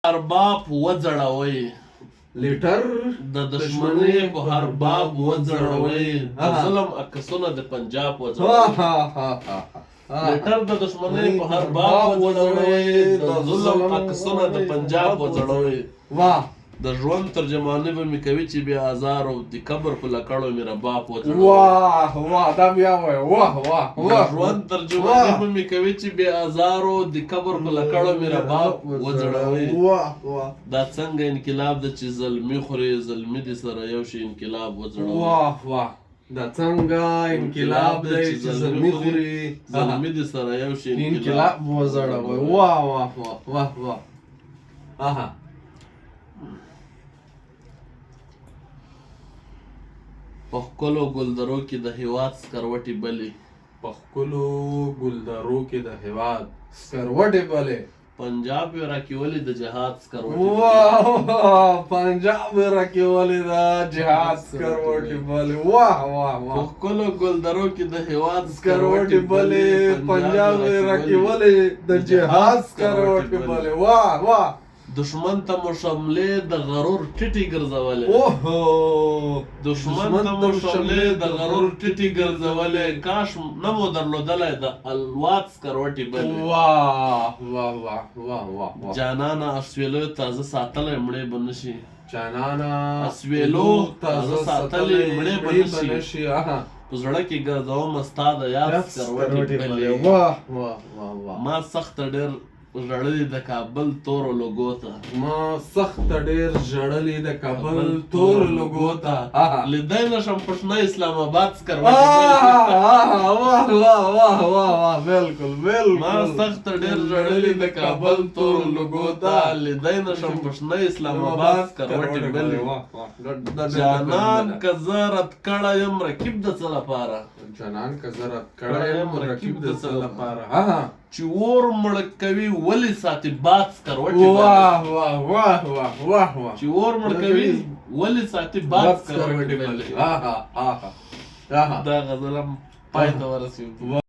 هر باب وځړوئ. لیټر د دښمنۍ په هر باب وځړوئ، د ظلم عکسونه د پنجاب وځړوئ. لیټر د دښمنۍ په هر باب وځړوئ، د ظلم عکسونه د پنجاب وځړوئ. واه. د ژوند ترجماني به مې کوي چې بې ازار او د قبر په لکړو مې رباب وځړوئ. واه واه، دا بیا وایه. واه واه د واه. ژوند ترجماني به مې کوي چې بې ازارو د قبر په لکړو مې رباب وځړوئ. واه واه. دا څنګه انقلاب ده چې زلمي خوري زلمي دې سره یو شي، انقلاب وځړوئ. واه واه، دا څنګه انقلاب دی چې زلمي خوري زلمي دې سره یو شي، انقلاب وځړوئ. واه واه واه واه واه. اها. په ښکلو ګلدرو کې د هیواد سکروټې بلې. په ښکلو ګلدرو کې د هیواد سکروټې بلې. پنجاب یې راکې ولې د جهاد سکروټې بلې. واه واه، پنجاب یې راکې ولې د جهاد سکروټې بلې. واه واه په واه. ښکلو ګلدرو کې د هیواد سکروټې بلې، پنجاب یې راکې ولې د جهاد سکروټې بلې. واه واه. دښمن ته مو شملې د غرور ټیټې ګرځولې. اوهو. دښمن ته مو شملې د غرور ټیټې ګرځولې، کاش نه مو درلودلی د الوات سکروټې بلې. واه واه واه واه واه واه. جانانه اسویلو تازه ساتلی مړې به نشي. جانانه اسویلو تازه ساتلی مړې به نشي. اها. په زړه کې ګرځومه ستا د یاد سکروټې بلې. واه واه واه واه. ما سخت ډېر ژړلي د کابل تورو لوګو ته. ما سخت ډېر ژړلي د کابل تورو لوګو ته. اها. لیدی نه شم په شنه اسلام آباد سکروټې بلې. واه واه واه واه واه، بالکل بالکل. ما سخت ډېر ژړلي د کابل تورو لوګو ته، لیدی نه شم په شنه اسلام آباد سکروټې بلې. واه واه. جانان که زه رد کړی یم رقیب د څه لپاره؟ جانان که زه رد کړی یم رقیب د څه لپاره؟ ها. چې اور مړ کوي ولې ساتي باد سکروټې بلې. واه واه واه واه واه واه. چې اور مړ کوي ولې ساتي باد سکروټې بلې. ها ها ها ها. دا غزل هم پای ته ورسېد.